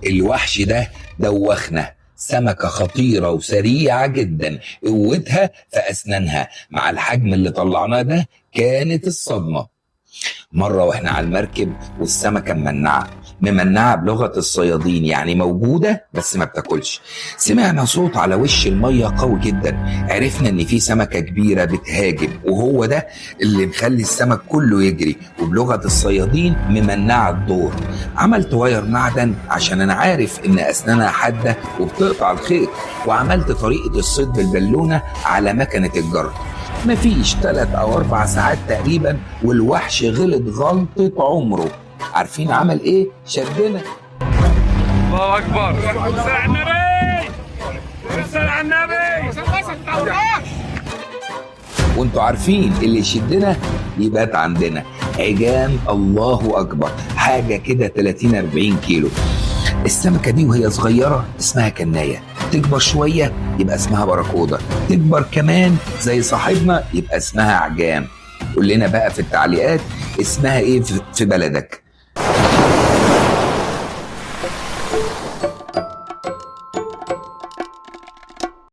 الوحش ده دوخنا، سمكة خطيرة وسريعة جدا، قوتها في أسنانها مع الحجم اللي طلعناه ده كانت الصدمة. مرة واحنا على المركب والسمكة ممنعة ممنعة بلغة الصيادين، يعني موجودة بس ما بتاكلش. سمعنا صوت على وش المية قوي جدا، عرفنا ان في سمكة كبيرة بتهاجم، وهو ده اللي مخلي السمك كله يجري، وبلغة الصيادين ممنعة الدور. عملت wire معدن عشان انا عارف ان اسنانها حادة وبتقطع الخيط، وعملت طريقة الصيد بالبالونة على مكنة الجر. مفيش 3 أو 4 ساعات تقريبا والوحش غلط غلطة عمره. عارفين عمل ايه؟ شدنا. الله اكبر، صل على النبي، صل على النبي. وانتوا عارفين اللي يشدنا يبات عندنا. عجام الله اكبر، حاجة كده 30-40 كيلو. السمكة دي وهي صغيرة اسمها كناية، تكبر شوية يبقى اسمها باراكودا، تكبر كمان زي صاحبنا يبقى اسمها عجام. قول لنا بقى في التعليقات اسمها ايه في بلدك.